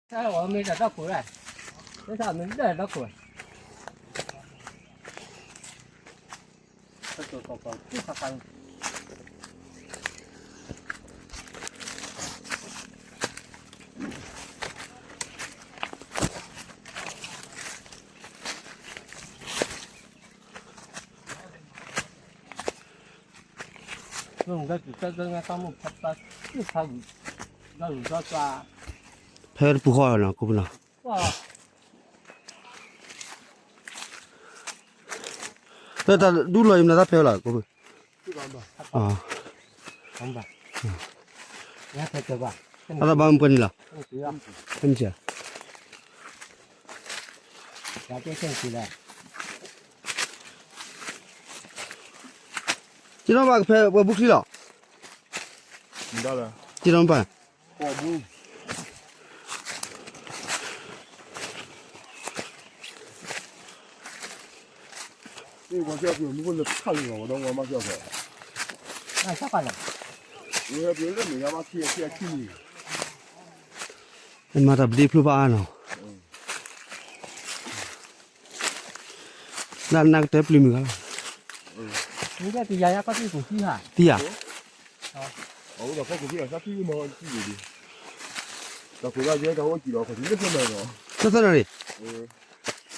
တၢ်ဝဲမ့ၢ်တၢ်တီခိၣ်ဒၣ်, တၢ်မ့ၢ်လၢတၢ်တီခိၣ်, ဖဲတပူၤဃီနီၤ ကိးပူၤနီၤ, တၢ်ဒူလီၤယံၤမနုၤတၢ်ဖဲလီၤ ကိးပူၤ, အတၢ်ဘၣ်မုၢ်ပှဲၤနံၤလီၤ, က့နီၣ်ဘၣ်ကဖဲဝဲဘူးချံလီၤ, က့နီၣ်ဘၣ် မၤတၢ်ပဒ့ဖျိဘၣ်အါနီၤ, လၢနကတဲပျံၤမုၢ်ဂၤလီၤ, သံဧါ, သၢသၢနၣ်ရံၣ်,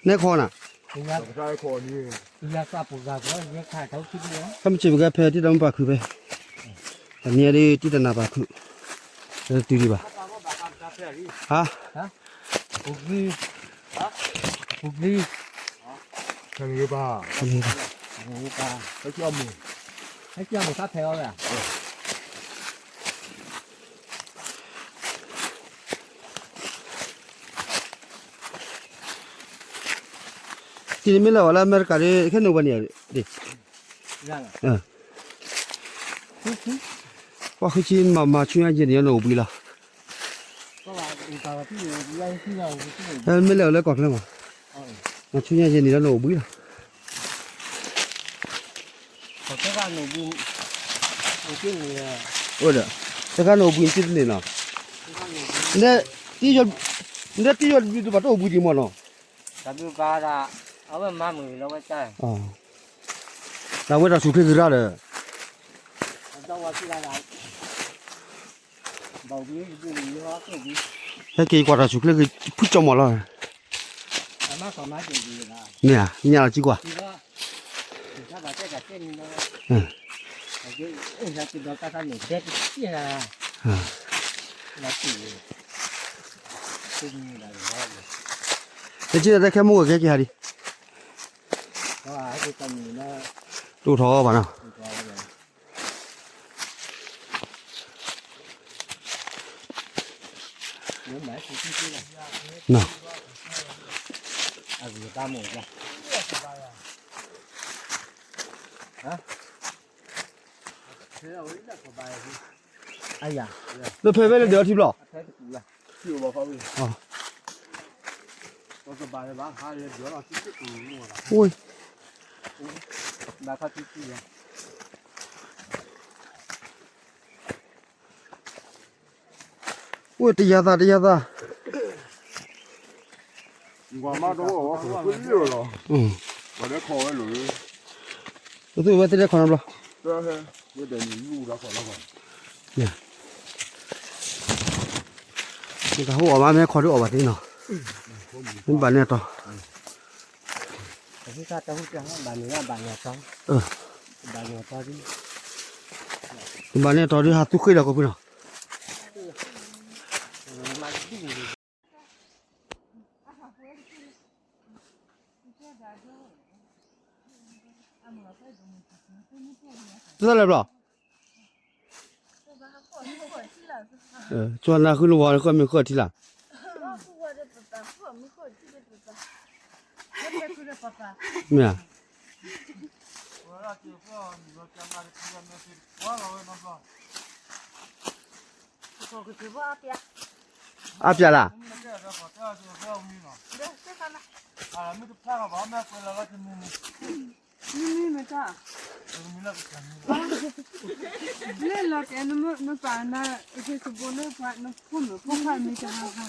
နဲခီနၤ, တၢ်မ့ၢ်စ့ၢ်ပကဲဖဲတံၢ်တၢ်မုၢ်ပၢ်ခုးဖဲ, တနံၤအံၤဒ်တံၢ်တၢ်နၢ်ပၢ်ခုး, တတုၤဒံးဘၣ်, ဟါ, ပူၤပူၤ, ဟဲက့ၤအီၣ်မ့ၤ, ဟဲက့ၤအီၣ်မ့ၤသးဖဲအီၤဝဲ တံၢ်န့ၣ်မ့ၢ်လၢဝဲလၢအမဲရကၤဒီး ခဲန့ၣ်ဝဲန့ၣ်, ပှၤဃုဆံမၤမၤဆူညါယဲၢ်နံၣ်လီၤနအိၣ်ဘှံးလီၤ, မ့ၢ်လဲၤဝဲလၢကီၢ်ချၢမး, မၤဆူညါယဲၢ်နံၣ်လီၤနအိၣ်ဘှံးလီၤ. တခါနအိၣ်ဘှံးနတန့ၢ်နီၤ, နတံၢ်ယီၢ်ဘျုးတဘၣ်တအိၣ်ဘှံးဒံးမးနီၤ, တၢ်ဝဲတၢ်ဆူၣ်ချ့ကရၢဒီး, ဟဲက့ၤကွၢ်တၢ်ဆူၣ်ချ့ကဖုကၠီမးလီၤ, မ့ၢ်ဧါ ညၣ်လီၤကံကွၢ် တက့ၢ်တၢ်ခဲမုၢ်ဝဲကဲက့ၤဟးဒံး, တအိၣ်ထီၣ်ဘၣ်နီၤ, လၢဖဲဖဲလၢဒၢးအထံဘျီ, အိၣ်တယၤသးတယၤသး, ကွၢ်မးတအိၣ်ဝဲလီၤ, ပှၤဒဲခီဝဲလိာ်လၢ, ပသူဝဲသ့ၣ်ဒဲခီနီတဘျီ, တၢ်ဟိၣ်အီၤမးမ့ၢ်ခီဒုးအီၣ်ဘၣ်သ့နီၤ, မ့ၢ်ဘၣ်န့ၢ်အတီၤ, တဘၣ်န့ၢ်အတီၤဒုးဟးသူဃ့လီၤကိးဖုနီၤ. တၢ်လဲၤဘျီ, ကၠီနၤဃုနဝါနကီၢ်မ့ၢ်ကီၢ်ထံလာ်, မ့ၢ်ဧါ, အါပျးလၢ် မ့ၢ်တဖျါလီၤဘၣ် မ့ၢ်ကွဲးလီၤလီၤတမံၤမံၤ နမံၤမတၢ်, လၢလီၤတဲနမ့ၢ်နပာ်နၤ Facebook လၢပှၤနဖိမုၣ်ဖိခွါမံၤတဂၤဂၤ,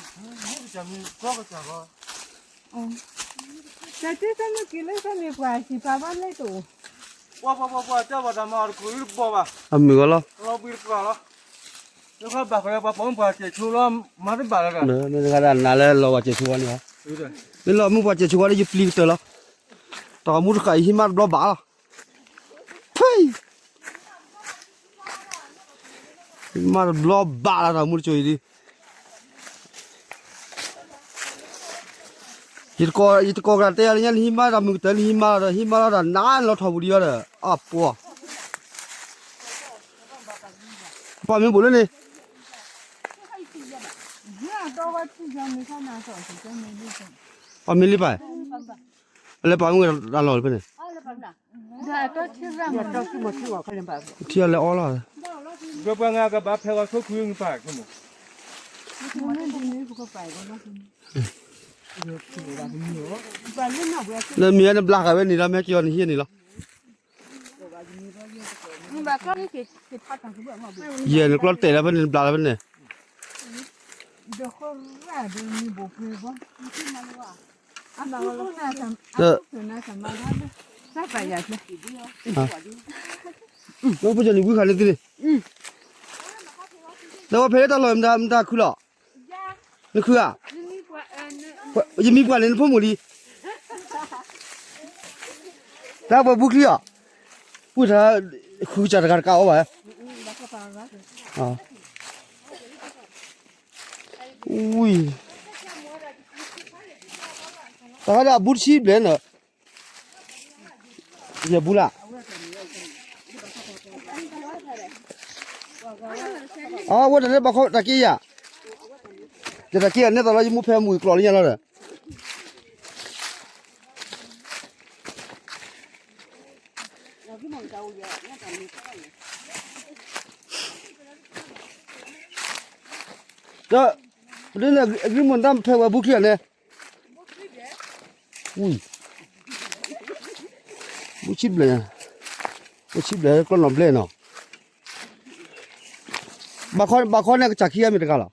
တၢ်တသ့ၣ်နက့ၤလၢသးန့ၣ်ပှၤဟံၣ်ပာ်ဘၣ်လၢတအိၣ်, ပှၤပှၤပှၤပှၤတၢ်ဘၣ်တၢ်မၤအီၤတကိးလၢတဘီဘၣ်, အမုၢ်ဂီၤလီၤ, လီၤဘှံးတပှၢ်လီၤ, လၢခီဘၣ်ဃီလၢပှၤပိာ်မုၣ်ပှၤစဲးဆိလီၤ မၤတဘၣ်လၢၤ, မ့ၢ်တဂၤဒၣ်နၤလၢလီၤဝဲစဲးဆိဝဲန့ၣ်, မ့ၢ်လီၤမုၢ်ပှၤစဲးဆိဝဲလၢယပျံၤကတၢၢ်လီၤ, တၢ်ဂီၤမူတဃာ်အံၤဟံးမးတဘျီဘၣ်လီၤ, ဖဲ မၤတဘျီဘၣ်လၢတၢ်မူတစိၤအံၤဒ်, ယတကိးကရၢတဲယၤလၢညါ နဟံးမါတၢ်မုာ်ကတၢၢ် နဟံးမါလီၤဒီး ဟံးမါလီၤတၢ်နါလီၤထီၣ်ပူၤဒီးယီၤဒီး အပှၤ, ပှၤမ့ၢ်ဘူးလၢန့ၣ်, ပှၤမ့ၢ်လံပၢ်, အလဲၤပာ်မုၣ်တၢ်လီၢ်လၢဖဲန့ၣ်, ထံအလဲၤအီလီၤ, ပှၤငါကဘၣ်ဖဲဂီၤဆိခွံပၢ်, လၢမ့ၢ်ဝဲနဘျါဃာ်ဝဲန့ၣ်လီၤ မ့ၢ်က့ၤအီၤနဟံးန့ၣ်လီၤ, ယဲၢ်နကျီတဲာ်လီၤဖဲန့ၣ် နဘျါလီၤဖဲန့ၣ်, လၢဖိကၠီနံၤဝံခါန့ၣ်သ့န့ၣ်, လၢဝဲဖဲလၢတၢ်လီၢ်မတၤခုလီၤ, နခုဧါ, ယမံပှၤန့ၣ် နဖိမုၣ်လံ, တၢ်ပှၤဘူးချံအီၤ, ဝံထါ, ဃုကစၢ်တဂၤတကးအီၤဘၣ်, ဝံၤ, တၢ်ဃးဒၣ်အဘူးတဆံဘျဲၣ်န့ၣ်, ယဘူးလၢ်, အဝဲတၢ်လၢဘၣ်ခီတၢ်က့ယၤ, ယတၢ်က့ယၤနဲသိးလီၤ ယမိၢ်ဖဲမုၢ်ကျီၢ်လၢညါလီၤဒီး ဒီး, ပဒ်န့ၣ် အဂံၢ်မိၢ်တၢ်ဖဲဝဲဘူးချံအီၤန့ၣ်, ဘူးဆံဘျဲၣ်, ဘူးဆံဘျဲၣ် ကျီၢ်နီၣ်ဘျဲၣ်နီၤ, ဘၣ်ခီန့ၣ်ကစၢ်ခံဂၤမ့ၢ်တဂၤလီၤ,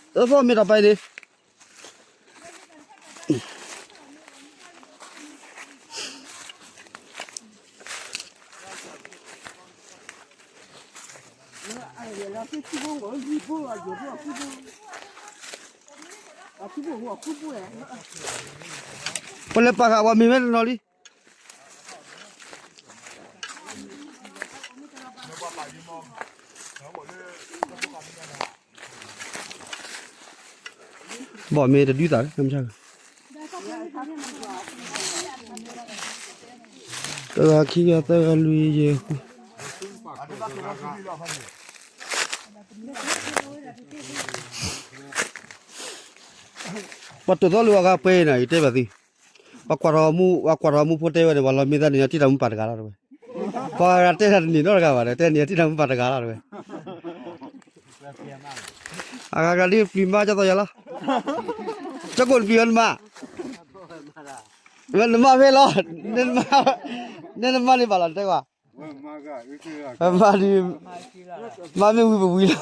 သၢဂၤညါ, မ့ၢ်ဧါ သီၣ်မ့ၢ်တၢ်ပာ်အံၤန့ၣ်, ပလဲၤပာ်ဃာ်ပှၤမ့ၢ်ဝဲတနီၤလံ. ဘီၣ်မ့ၢ်တဒုသးလၢ တဂၤခံဂၤသၢဂၤလွံၢ်ယဲၢ်ဃု, ပှၤတိၢ်သီလၢအဂၤပှဲၤအံၤနီၤ ယတဲဘၣ်သု, ပှၤကွၢ်ထီၣ်မူ ပှၤကွၢ်ထီၣ်မူဖိတဲဝဲန့ၣ် ပှၤလီၤမ့ၢ်သးန့ၣ် ထံၣ်တၢ်မူပာ်တဂၤလီၤတဝဲ, ပှၤတဲတၢ်တန့ၢ်နီတဂၤဘၣ်ဒီး တဲန့ၣ်ထံၣ်တၢ်မူပာ်တဂၤလီၤတဝဲ, အဂၤဂၤဒ်ပျံၤမါကၠီသီယၤလီၤ, ကၠီကိၣ်နပျံၤဝဲနမါ, ဝဲနမါဖဲလီၤ, နဲနမါန့ၣ်ဘၣ်လီၤတဲကွၢ် မါဒုး, မါမ့ၢ်ဝံၤပဝံၤလီၤ.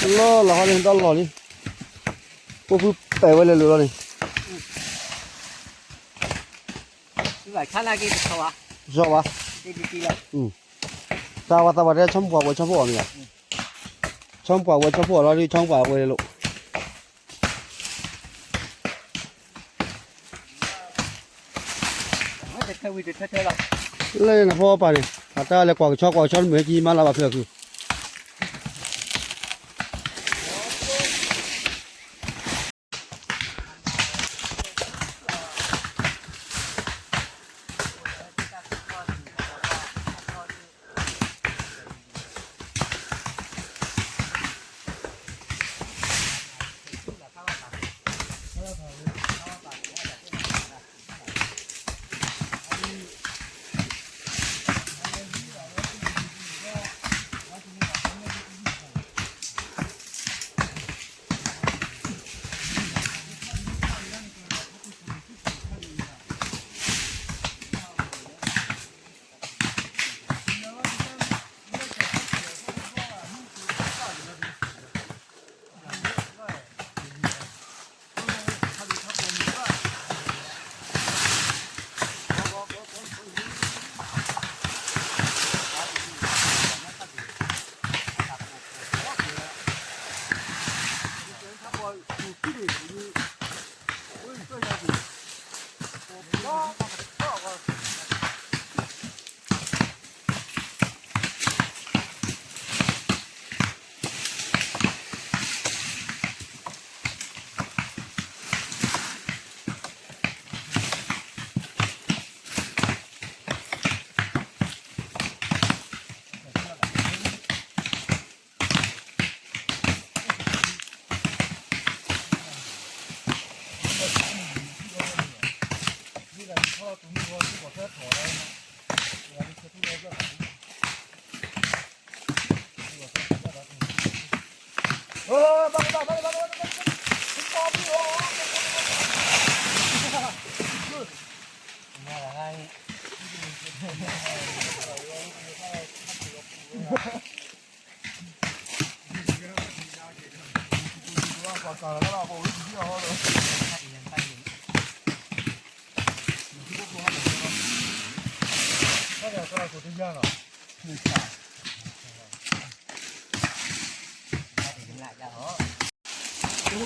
လီၤလီၤဟီန့ၣ် ဒီလီၤလံ, ဖိဖုပဲာ်ဝဲလဲၤလိာ်လီၤန့ၣ်, ကၠီဘၣ်, သးဝဲသးဝဲတဲ ဆီမပှၤဝဲဆီဖိအီၤမ့ၢ်ဧါ, ဆီမပှၤဝဲဆီဖိအီၤလီၤ ဆီမပှၤဝဲလိာ် လၢနဖီပာ်န့ၣ် အတၢ်လဲၤကွၢ်ကဆီကွၢ်ကဆီတမုာ်ဟဲကံမၤလၢဘၣ်ဖျၢၣ်ခု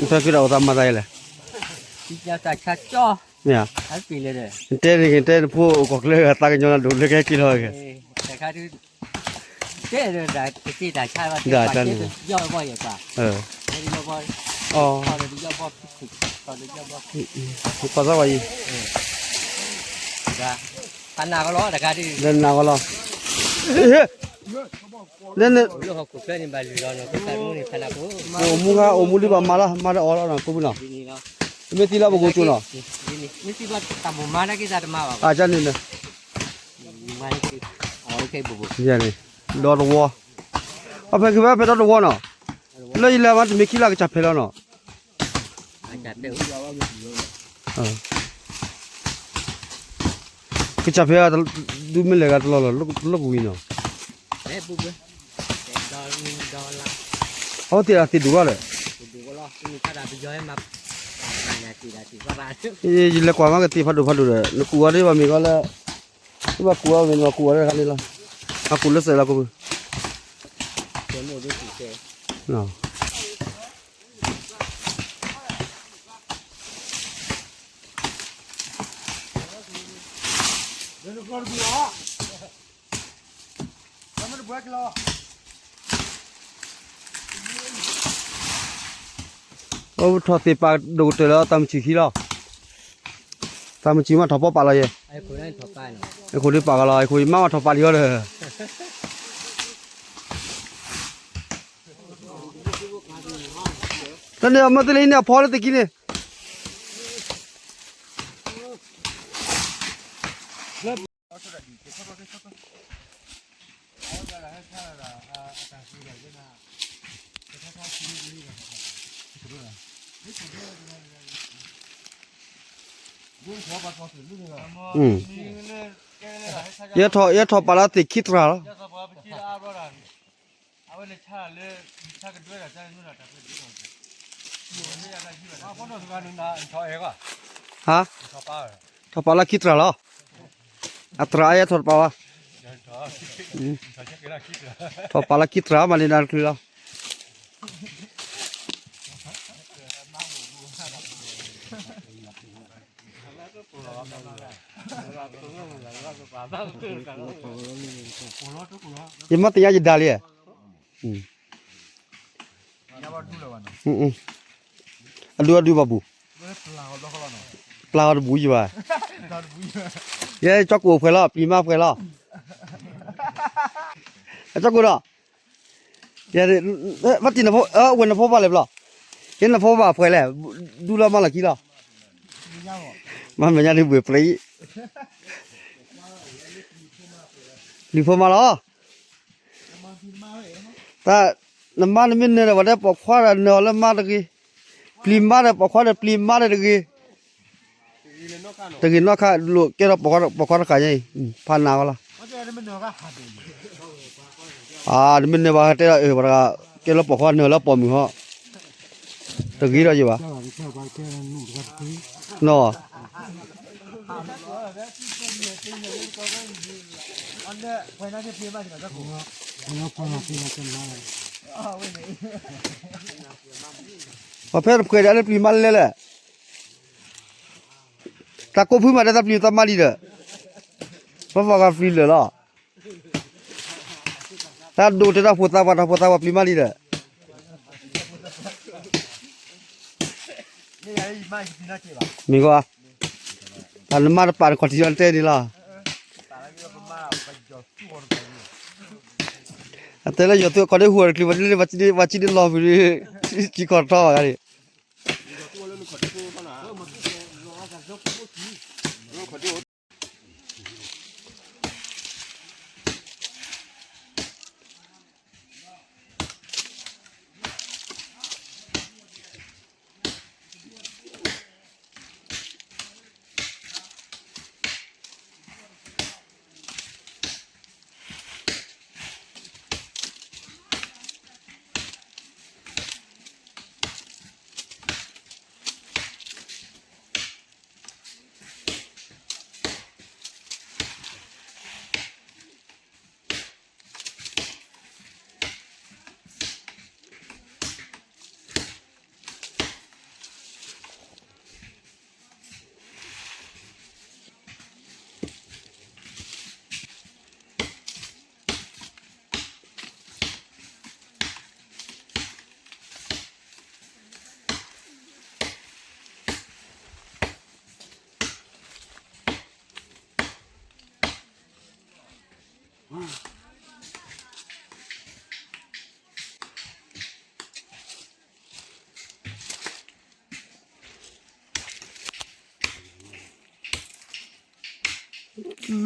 နဖဲက့ၤဒီးအသးမၤသးယလဲၣ်, မ့ၢ်ဧါ, နတဲန့ၣ်က့ၤ နတဲနဖိအိၣ်ကီၢ်ချၢဂၤ သးကညီၤနၤဒိၣ်လၢကဟဲက့ၤလီၤဂ့ၤ တၢ်တၢ်န့ၣ်, ပှၤသးဝဲအံၤ, နန အိၣ်မူခါ အိၣ်မူဒ်ဘၣ်မၤလီၤ မၤဒီးအီၤလီၤနီၤ ဖိမုၣ်နီၤ, တမ့ၢ်သံလီၤ ပကိၤကၠိနီၤ, အကန့ၣ်န့ၣ်, ဒီတဝီ, အဖဲက့ၤဖဲဖဲဒီတဝီနီၤ, လၢယလဲၤမးတမ့ၢ်ခံလၢကစၢ်ဖဲးလီၤနီၤ ကစၢ်ဖဲး ဒုးမ့ၢ်လဲၤဂၤတလီၢ်လီၤ လၢကဝံၤနီၤ, အဝဲသ့ၣ်အသ့ၣ်ဒိၣ်လီၤဒီး, ယလဲၤကွၢ်မးကသ့ၣ်ဖးဒိၣ်ဖးဒိၣ်ဒီး နကူၣ်အီၤဒ်ဘၣ်မ့ၢ်ကီလၢ, နဘၣ်ကူၣ်အီၤမ့ၢ်နဘၣ်ကူၣ်အီၤတခါန့ၣ်လီၤ, အကူၣ်လၢစဲးလီၤကပူၤ အိၣ်ထီၣ်သ့ၣ်ပာ်ဒိၣ်ကတၢၢ်လၢတၢ်မုၢ်ဆံၣ်ခံလီၤ, တၢ်မုၢ်ဆံၣ်မးထီၣ်ပီပာ်လီၤယဲ, အခိၣ်ဒ်ပာ်ကလီၤ အခိၣ်ယမါမးထီၣ်ပာ်လံအီၤဒီး တၢ်န့ၣ်အမ့ၢ်သ့လၢဟံးန့ၢ်အဖီလၢသ့ၣ်ခံန့ၣ်, ယဲထီၣ်ပာ်လၢသ့ၣ်ခံသရၣ်လီၤ. ဟါ, ထီၣ်ပာ်လၢခံတြၢ်လီၤ. အတြၢ်အါယဲထီၣ်တပာ်ဘၣ်, ထီၣ်ပာ်လၢခံတြၢ်မးလံနၤတချုးလီၤ. ယမ့ၢ်သ့ၣ်ညါယဒၣ်လံဧါ. အဒုအဒုဘၣ်ဘူး, ပျၢ်အီၤတဘူးယဘၣ်. ယဲကၠီကိၣ်အဖှဲးလီၤ, ပျံၤမးဖှဲးလီၤ. ကၠီကိၣ်ဒီး, မ့ၢ်တံၤနဖိ, ဝဲနဖိဘၣ်လဲၣ်ဘျီ, ယဲနဖိဘၣ်ဖှဲးလဲၣ်, ဒူလီၤမၤလီၢ်ခံလီၤ. မ့ၢ်မဲာ်ညါဒုးဘှ့ၣ်ပျံၤ, လံၤဖိမးလီၤ. တၢ်, နမါနမ့ၢ်နၢၤဒီး ပှၤတဲပိာ်ခွါဒီးနၢၤအီၤလၢမါတဂ့ၤ, ပျံၤမါဒီးပိာ်ခွါဒီးပျံၤမါဒီးတဂ့ၤ, တဂ့ၤနီတခါ, လိၣ်ကဲထီၣ်ပိာ်ခွါတခါညါအံၤ, ဖးနးဝဲလီၤ. အါ, နမ့ၢ်နၢၤဘၣ်တဲဒီး အၢ ပှၤတဂၤကဲလၢပိာ်ခွါနၢၤလၢပိာ်မုၣ်ဟီ, တဂ့ၤဒီးယဘၣ်. နီၢ် ပှၤဖဲတဖှဲးဒီးလၢပျံၤမါလဲၣ်လဲၣ်, တၢ်ကိးဖုမးဒီးတၢ်ပျံၤတၢ်မါလံဒီး, ပှၤပှၤဂၤပျံၤလၢာ်လီၤ. တၢ်ဒိၣ်တဲတၢ်ဖိသၣ်ပှၤ တၢ်ဖိသၣ်ပှၤပျံၤမါလံဒီး, မ့ၢ်ကွၢ်, တၢ်နမါတပာ်နခီၣ်ထံးလီၤတဲန့ၣ်လီၤ. အတဲလၢယီၤသုးခီၣ်ဒ့ဟူးတချုး ပှၤဆံးဒ့လီၤဖုး, ပှၤဆံးဒ့လီၤဖုး, ဆံးခီၣ်ထီၣ်ဘၣ်ဂၤန့ၣ်.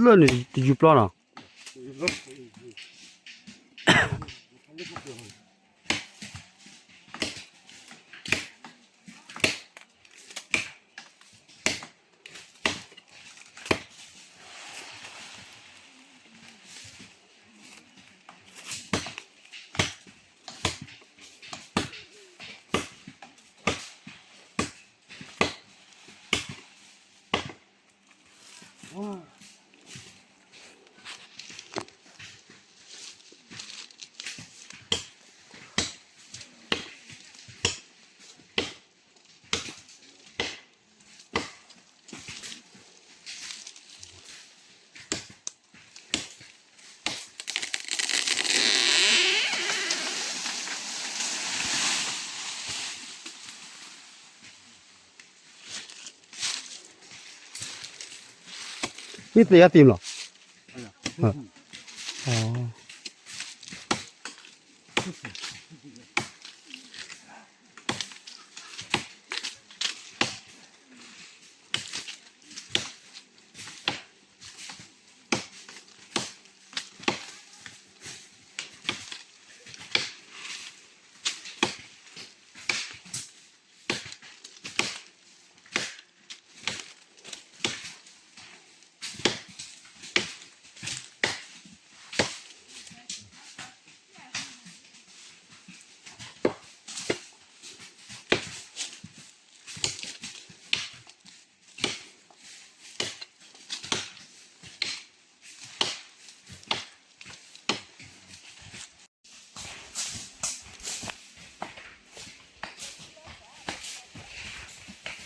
လၢန့ၣ်တယူၤပျီနီၤ. မ့ၢ်သ့ၣ်အသ့ၣ်မလီၤ.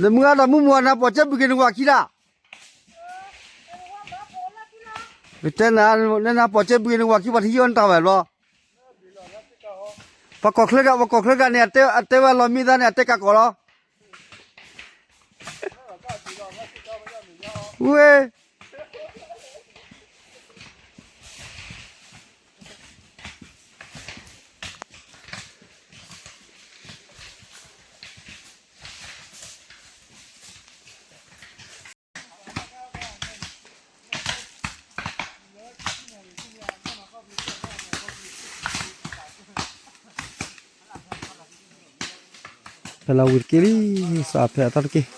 နမုၢ်ဂၤဒီးမုၢ်မုၢ်နၤပိာ်ကဲဘုက့ၤနဝၤခံလၢ်, တဲနၤ, နနၤပိာ်ကဲဘုက့ၤနဝၤခံ ပှၤတဟံးအီၣ်နတၢ်ဝဲဘျီ, ပှၤကီၢ်ချၢဒၣ် ပှၤကီၢ်ချၢဒၣ်န့ၣ် အတဲဝဲလီၤမံသးန့ၣ် အတဲကးကီးလီၤ, ဝဲ ဖဲလၢဝံၤတက့ၢ်လံ, စးဖဲအသီတက့ၢ်.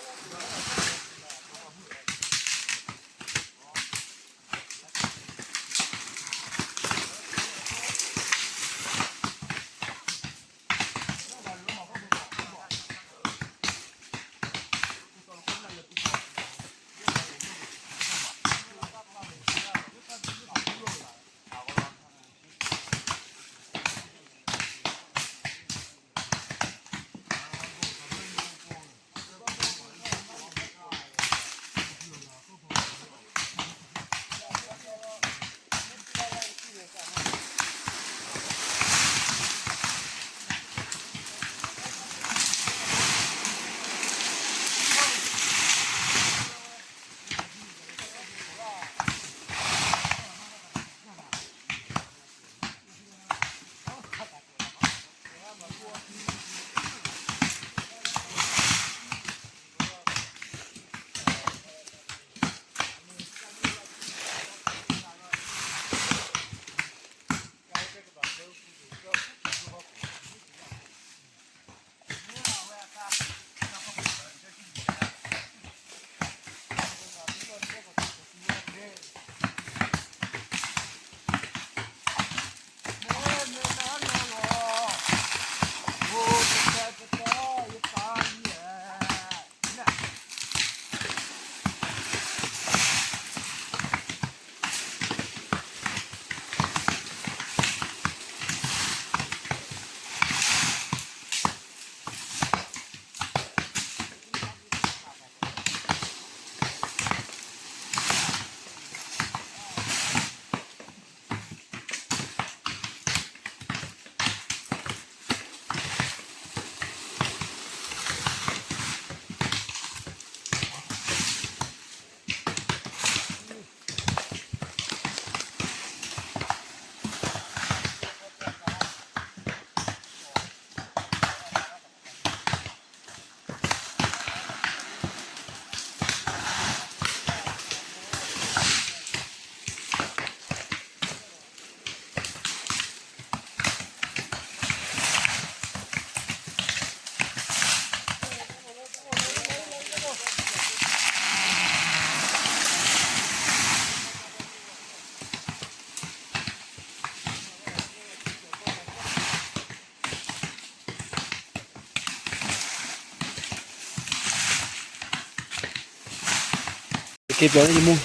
က့ၤပျီၤန့ၣ်ယမိၢ်,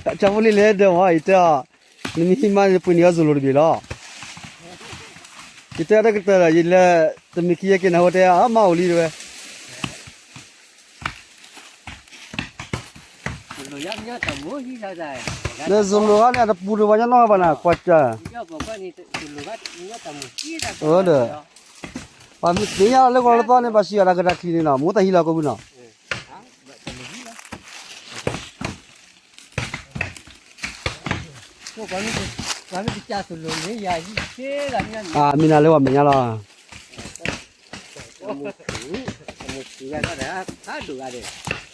တၢ်ဖိလံၤလဲၤဒီးဝဲ ယတဲအီၤ, နမ့ၢ်ဟံးမါန့ၣ် ပှ့ၤန့ၢ်အီၤ စိၤလိၤတဘ့ၣ်လီၤ. ယတဲအီၤတကတၢၢ်ဒီး ယလဲၤ တမံၤခံယဲက့ၤနၤ ဟိတဲအမါအိၣ်လံတဲဝဲ. လၢစိၤလိၤဂၤန့ၣ် အတပူၤဒံးပှၤညီနီၢ်ဘၣ်နၤ ကွၢ်စၢ်, အၢဒီး, ပှၤမ့ၢ်သ့ၣ်ညါလၢကီၢ်လၢသီန့ၣ် ဘၣ်စံးဂၤတၢ်ကဒါချံန့ၣ်နီၤ မိၢ်တၢ်ဟံးလီၤကိးဘုနီၤ. မ့ၢ်နၤလၢပှၤမဲာ်ညါလီၤ.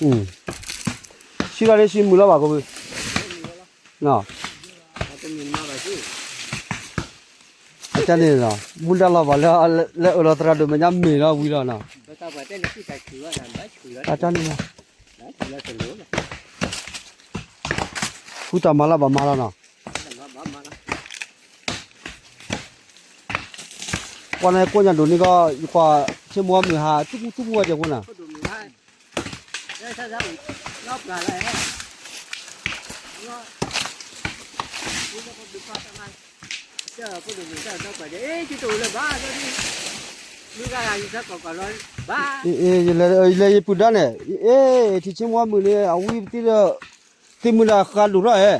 ဆံးလီၤဒ်ဆံးမုာ်လီၤဘၣ်ကိးဘု, အတၢ်န့ၣ်လီၤ မူဒါလီၤဘၣ်လၢ လၢအၢၣ်လီၤသရၣ်ဒိၣ်မဲာ်ညါမ့ၢ်လီၤဝံၤလီၤနီၤ, အတၢ်န့ၣ်လီၤ ဃုတၢ်မၤလၢဘၣ်မၤလီၤနီၤ. ပှၤန့ၣ်ကိးညါဒိၣ်န့ၣ်ကီး ယကွၢ် ဆ့မိၢ်မုၢ်ဟး သူၣ်ကူသူၣ်ကူဝဲကဲဖိနၤ ယလဲၤယပုၢ်ဒါန့ၣ် အ့ ထံၣ်ဆ့မိၢ်မုၢ်န့ၣ် အ့ ထံၣ်ဆ့မိၢ်မုၢ်န့ၣ် အဝံပသံဒီး သ့ၣ်မုၢ်ဒၣ်ဃးဒိၣ်ထီၣ်ဧဲ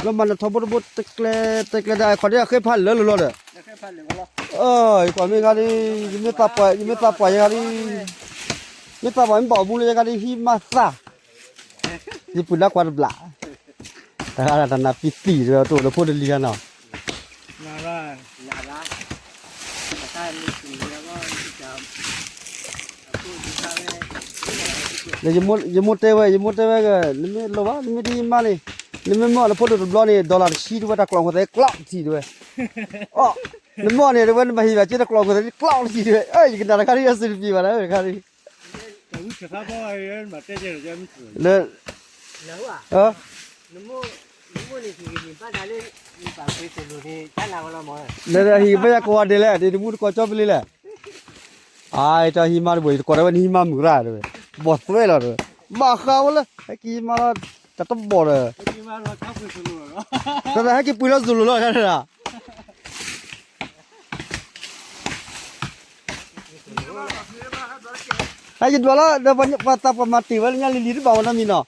လၢမၤနထီဘိတဘိတကျဲ တကျဲဒၣ် ခီဒ်အဃ့ဖးလၢလီၤဒီး ယကွၢ်မ့ၢ်ခါဒ် ယမ့ၢ်သးပှၢ်ယဲခါဒ် မ့ၢ်သးပှၢ်မ့ၢ်ဘၣ်အမူလၢယဲခါဒ် ဟံးမးသၣ် ယပုၢ်ဒါကွၢ်တဘျီ တဂၤတနၤပံသံၣ်ဒီး တအိၣ်လၢဖိတလံၤခါနီၤ လၢယမိၢ်တဲဝဲ ယမိၢ်တဲဝဲဂ့ၤ နမ့ၢ်လိၣ်ဘၣ် နမ့ၢ်ဒ်ယမါန့ၣ် နမ့ၢ်မ့ၢ်အီၣ်နဖိဒိၣ်တဘျီန့ၣ် dollar တဆံတဝဲ တၢ်ကျိးခိၣ်သဲးကျီးတဆံတဝဲ အီၣ် နမ့ၢ်အီၣ်န့ၣ်တဝဲ နဘၣ်ဟ့ၣ်ဘၣ်က့တၢ်ကျိးခိၣ်သဲးကျီးတဆံတဝဲ ယကနၣ်တခါဒ်အစူးတပျ့ၤဘၣ်ဒၣ်တခါဒ် လၢ လၢဟံၣ်ဘၣ်ယၤကိးဂၤဒဲးလဲၣ် ဒ်တမူတကိးကၠီပလ့လဲၣ် အတၢ်ဟံးမါတဘိ ယတကိးဒၣ်ဝဲနဟံးမါမုာ်ရၣ်တဝဲ ဘီၣ်သွဲလီၤတဝဲ ဘၣ်ဃးဝဲလၢ ဟဲက့ၤဟံးမါလီၤ တၢ်တဘီၣ်ဒီး တၢ်ဟဲက့ၤပှ့ၤလီၤစိၤလိၤလီၤ ဟဲယဒွးလီၤ ဒီးပှၤသးပှၢ်မၤတ့ၢ်ဝဲလၢညါလံၤလံၤတဘၣ်ဝဲနီတမံၤနီၤ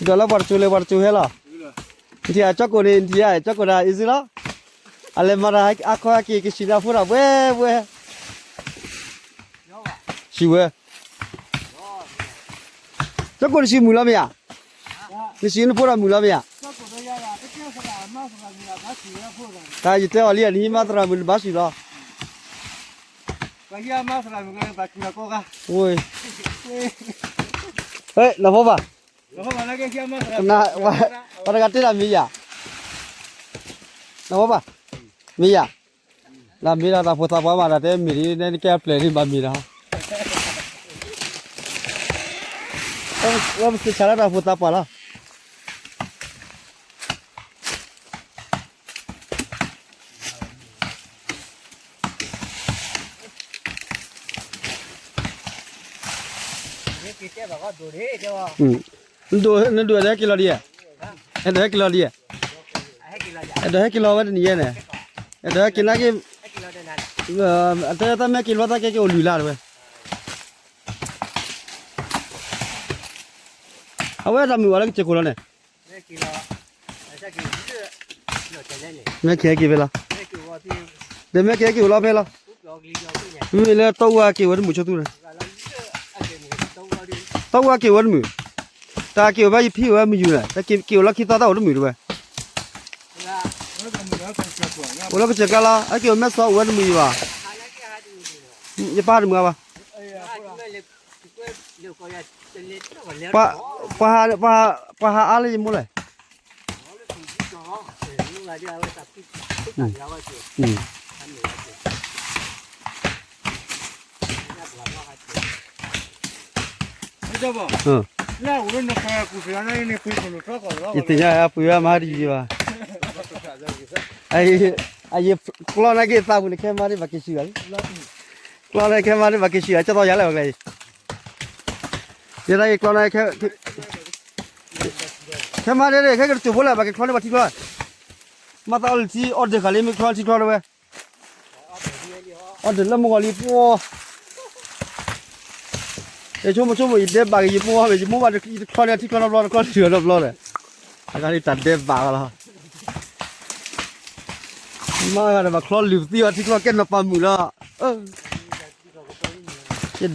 ဒွးလီၤပှၤတစိၤလဲၤပှၤတစိၤဟဲလီၤ နထံၣ်အကၠီကိၣ်န့ၣ် နထံၣ်အကၠီကိၣ်ဒၣ်အံၤစုလီၤ အလဲၤမၤတၢ်အါခီဟဲက့ၤကဆံးဒီးဖိဒၣ်ဝဲဝဲ ဆံးဝဲ ကၠီကိၣ်နဆံးမုာ်လီၤမ့ၢ်ဧါ နဆံးနဖိဒၣ်မုာ်လီၤမ့ၢ်ဧါ တၢ်ယတဲအီၤလံ နဟံးမါသရၣ်မုာ်နဘၣ်ဆံးလီၤ နဖိဘၣ် ပှၤတဂၤတဲဒၣ်မ့ၢ်ယၤ နဖိဘၣ် မ့ၢ်ယၤ နမ့ၢ်ဒၣ်တၢ်ဖိသးပှၢ်မး တၢ်တဲမ့ၢ်ဒ်န့ၣ် နကဲအပျဲၢ်ဒ်ဘၣ်မ့ၢ်ဒီး ဝဲပစံးဆၢလၢတၢ်ဖိသးပှၢ်လီၤ နဒိၣ်နဒိၣ်အဲၣ်ဒိးဟဲက့ၤလီၤဒ်ဧါ အဲၣ်ဒိးဟဲက့ၤလီၤဒ်ဧါ အဲၣ်ဒိးဟဲက့ၤလီၤဝဲတနံၤယဲန့ၣ် အဲၣ်ဒိးဟဲက့ၤနာ်က့ၤ အတဲတၢ်မ့ၢ်က့ၤလီၤတၢ်ကဲက့ၤအိၣ်လုၢ်လၢ်တဝဲ အဝဲတၢ်မုာ်ဝဲလၢကစၢၢ်ခိၣ်လီၤန့ၣ် မ့ၢ်က့ၤဟဲက့ၤဖဲလီၤ ဒီးမ့ၢ်က့ၤဟဲက့ၤအိၣ်လီၤဖဲလီၤ မ့မ့ၢ်လၢတီအူအက့ၤဝဲတမုာ်ဆိသူန့ၣ် တီအူအက့ၤဝဲတမုာ် တၢ်က့ၤအိၣ်ဘၣ်ယဖံအိၣ်ဝဲမုာ်ယူၤန့ၣ် တၢ်က့ၤအိၣ်လီၢ်ခံသီတၢ်အိၣ်တမုာ်တဝဲ အိၣ်လီၢ်ကစၢၢ်ကျါလီၤ အက့ၤအိၣ်မဲၢ်စီအိၣ်ဝဲတမုာ်ယဘၣ် ယပၢ်တမုာ်ဘၣ် ပှၤဟးအါလၢယမိၢ်လဲၣ် ယသ့ၣ်ညါပှ့ၤဝဲမၤတယံၤဘၣ် အယကျီနာ်က့ၤသးပူၤန့ၣ် ခဲမါဒ်ဘၣ်က့ၤဆံးဂၤလံ ကျီနာ်က့ၤခဲမါဒ်ဘၣ်က့ၤဆံးဂၤ ကၠီသီယၤလဲၣ်ဝဲကျဲအံၤ ယဲဒၣ်ယကျီနာ်က့ၤ ခဲမါဒ်န့ၣ် ခဲကတစိၢ်ဖိလဲၣ် ဘၣ်က့ၤချီန့ၢ်ပှၤထံချီ မၤသးအီလၢထံ အီဒၢးဃာ်လံ မ့ၢ်ချီထံချီတဝဲ အီဒၢးလၢမုၢ်ဂီၤလံပှီၤ ယဆိကမိၣ်ဆိကမိၣ် ယဒဲဘၣ်က့ၤယမိၢ်ဝဲ ယမိၢ်ဘၣ်ယတချီန့ၢ်ထံချီနီတဘျီ တချီထံချီနီတဘျီဒီး အဂၤဒ်တၢ်ဒဲဘၣ်လီၤ မၤဂၤဒီးဘၣ်ချီလုၢ်ပသံအီၤထံချီကဲနီၤပာ်မုာ်လီၤ ယ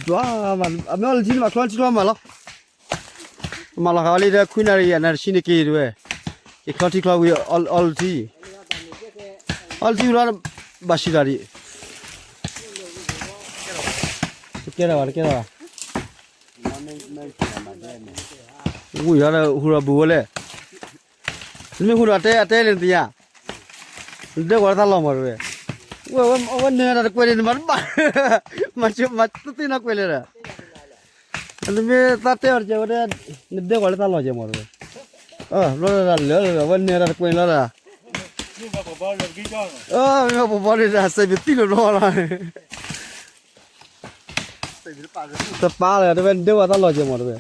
ဒွးမး အမ့ၢ်အီလၢထံန့ၣ် ဘၣ်ချီထံချီမးလီၤ မၤလီၤဃာ်ဝဲလံဒီး ခွံနၣ်ရံၣ် ယဲၢ်နၣ်ရံၣ်ဆံန့ၣ်က့ၤတဝဲ က့ၤချီထံချီဝံၤ အီလၢထံ အီလၢထံဝံၤလီၤ ဘၣ်ဆံးတၢ်ဒံး တကဲထီၣ်ဘၣ် တကဲထီၣ်ဘၣ် ဝံၤလီၤဒီး ဟူးဒီးဘုးဝဲလဲၣ် နမ့ၢ်ဟူးဒီးတဲ အတဲလဲၣ်နသ့ၣ်ညါ နဒဲကွၢ်လၢသးလီၢ်မးတဝဲ ဝဲ အဝဲနၢၤတၢ်တကွဲးန့ၣ် နမၤတဘၣ် မၤတသ့နီတကွဲးလဲၣ်ဒီး နမ့ၢ်သးတဲအီၤတကဲဝဲဒၣ် နဒဲကွၢ်လၢသးလီၢ်ကဲမးတဝဲ ဘျီလၢလၢလၢ အဝဲနၢၤတၢ်တကွဲးန့ၣ်လီၤဒီး အၢ မ့ၢ်ပဘီန့ၣ် စဲးပသံလိာ်ဘျီလီၤ, တပာ်လၢၤ တဝဲဒၢဝဲတၢ်လီၤကဲမး တဝဲ,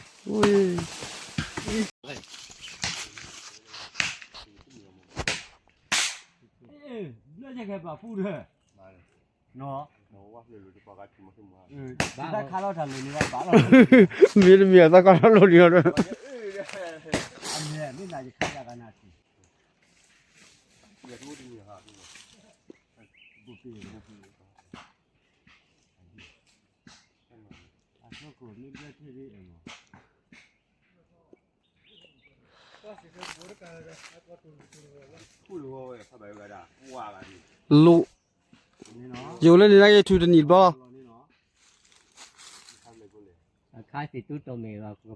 ဘျၢယကဲပာ်ဖူးဒီး, နီၤ, တၢ်ခါလီၤတၢ်လိၤန့ၣ်ဘၣ်လီၤ, မ့တမ့ၢ်အတၢ်ခါလီၤလိၤန့ၣ်လီၤ, အမ့ၢ်မ့ၢ်နၤယခါယၤကနၣ်ထံ လိၣ်, ယိၤလၢန့ၣ်နာ်က့ၤထူတနံၣ်တဘျီလီၤ, အခါစံးတူၢ်တိၢ်မ့ၢ်ဘၣ်ကပၤ,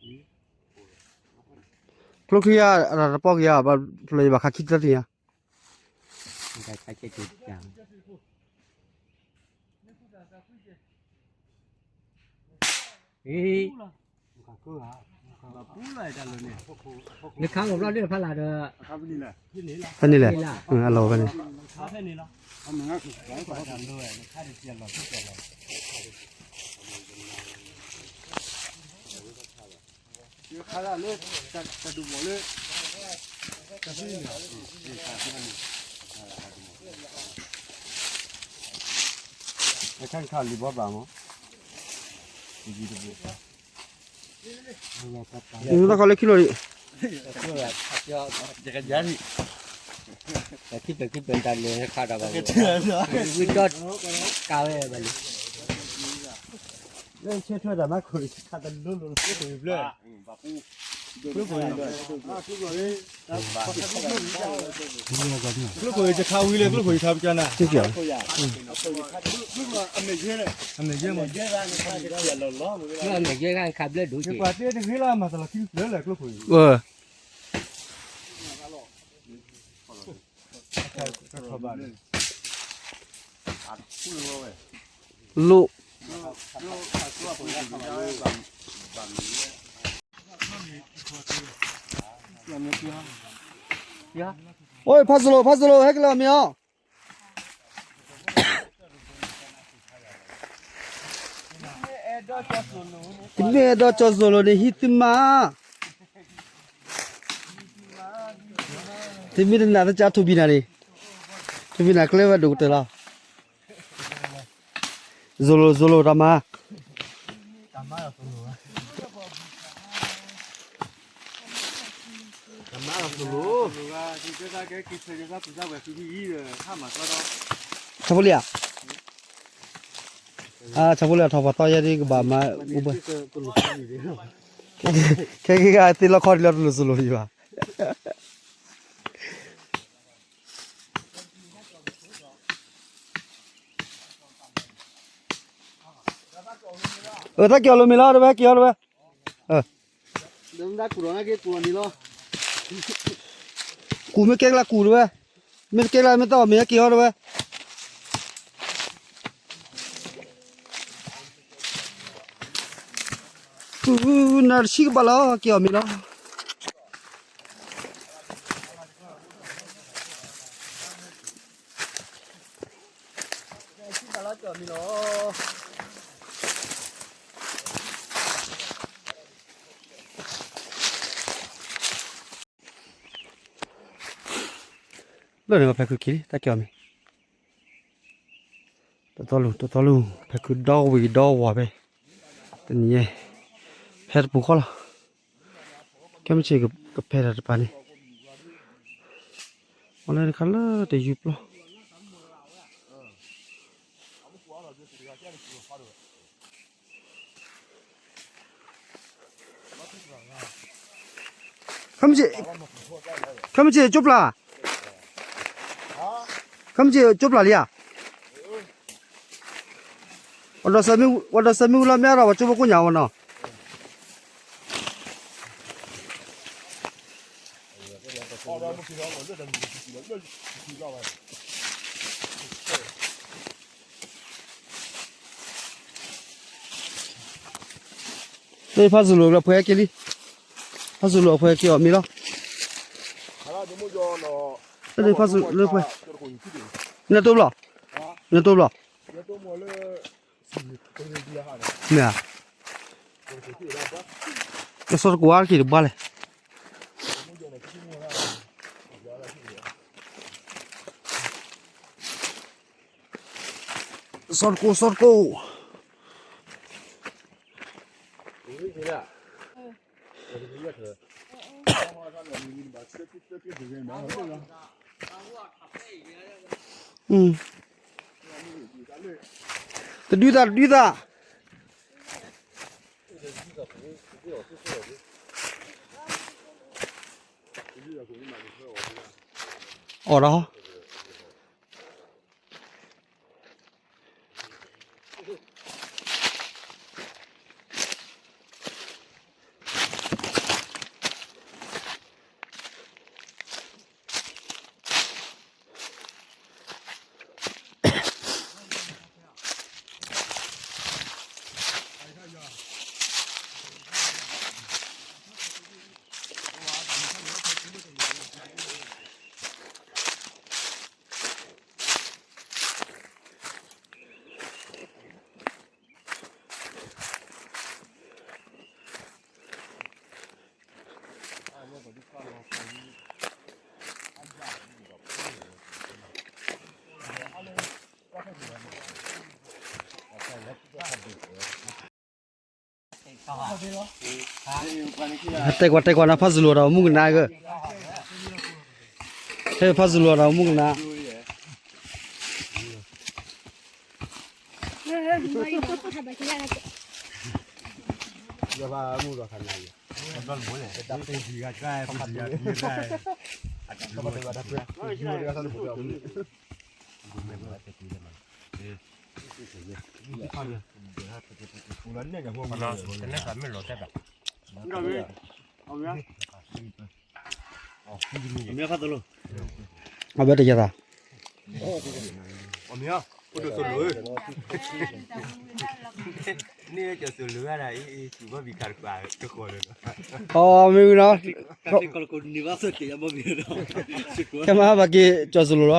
ကျိချံဧါ အတၢ်တပီၢ်က့ၤဧါ ဘၣ်ဖျိယဘၣ်ခါခံတၢ်တနံၣ်ဧါ, နခါကဘျီဒ်ဖးလၢ်ဒီး, ဖဲန့ၣ်လဲၣ်, အလီၤဖဲန့ၣ်, အခါခါလံၤဘီဘၣ်မး, တၢ်ခီလၢခံလီၤဒံး, ခံပၢၤခံပၢၤတၢ်လဲၤခါတၢ်ဘၣ်, ဝံၤဒီးကးဝဲဘၣ်လံ, လၢဆၢထၢၣ်တၢ်မၤခိၣ်ခါတလိၤလိၤ, ကျိခိၣ်, ကျိခိၣ်, ကျိခိၣ်ယခါဝံၤလၢကျိခိၣ်ယခါပကနၣ်, အမဲာ်ယဲ, အမဲာ်ယဲ, အမဲာ်ယဲခါခါဘျၢဒိၣ်က့ၤ, ပှၤတဲတဂ့ၤလၢမၤတၢ်လီၢ်ခံဖျၢၣ်လၢကျိခိၣ်, လိၣ်, အိၣ် ဖးစိလိၤ ဖးစိလိၤ ဟဲက့ၤလီၤမ့ၢ်အီၤ, တမ့ၢ်အဲၣ်ဒိးကၠီၤစိလိၤန့ၣ် ဟံးသုမါ, တမ့ၢ်တနာ်တကးထူဘံနၤန့ၣ်, ထူဘံနၤကျဲဝဲဒိၣ်ကတၢၢ်လီၤ. စိလိၤ စိလိၤ တၢ်မၤ, ဆၣ်ဖိလ့ဧါ, ဆၣ်ဖိလ့အထီၣ်ပှၤတီယဲဒ်ကဘၣ်မၤအိၣ်ဘှဲ, ခဲက့ၤဂၤသ့လီခီဒ်လီၤတလိၤစိလိၤဒံးဘၣ်. အတၢ်က့ၤအီၤလိၤမ့ၢ်လီၤ တဝဲ က့ၤအီၤတဝဲ, ကူၣ်မ့ၢ်ကဲကလါကူၣ်တဝဲ, မ့ၢ်တကဲကလါမ့ၢ်တၢ်အီၣ်မ့ၢ်ဟဲက့ၤအီၤတဝဲ. နၤတဆံကဘၣ်လီၤ က့ၤအီၤမ့ၢ်လီၤ. လၢန့ၣ်ဖဲခုက့ၤလံ တၢ်က့ၤအီၤမ့ၢ် တသီလူၤ တသီလူၤ ဖဲခုဒီဝံၤဒီဝီၤဖဲ တနံၤညါ ဖဲတပူၤဃီလီၤ. ခဲမုၢ်ဆ့ၣ်ကဖဲတၢ်တပၤန့ၣ် အီၤလၢတခါလၢတယူၤပျီ ခဲမုၢ်ဆ့ၣ် ခဲမုၢ်ဆ့ၣ်ကၠိပျၢ် ခဲမုၢ်ဆ့ၣ်ကၠိပျၢ်လံဧါ. ဝဲဒီးစဲမုၢ်လီၤမ့ၢ်ဒီး ပှၤကၠိဖိကိးညါဝဲနီၤ. လၢဖးစူၤလိာ်လၢဖဲက့ၤလံ, ဖးစူၤလိာ်အဖဲက့ၤအီၤမ့ၢ်လီၤ. လၢဖးစူၤလၢဖဲ နဲတိဘျီ, နဲတိဘျီ, မ့ၢ်ဧါ, ကစီတကိးအါတက့ၢ်တဘၣ်လဲၣ်. စီတကိး စီတကိး. တဒုသး တဒုသး. အီၣ်ဒီး တဲကွၢ်တဲကွၢ်နၤ ဖးစလူၤဒီးမူကနါဂ့ၤ, ဟဲဖးစလူၤဒီးမူကနါ. အဘၣ်တယသး, အီ မ့ၢ်ဝံၤနီၤ, ခဲမၤဟးဘၣ်က့ၤကၠီၤစလိၤလီၤ.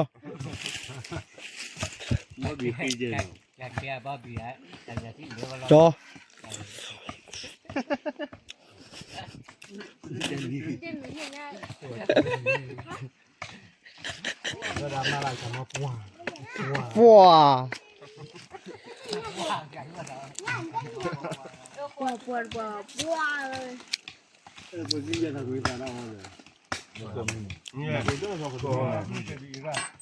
ကၠီ ပှၤ, တၢ်တီၤလၢမ့ၢ်ဒီးယံၤခိၣ်ဘၣ်ယၤ, လၢအီၣ်လ့ၣ်အီၣ်အါထီၣ်က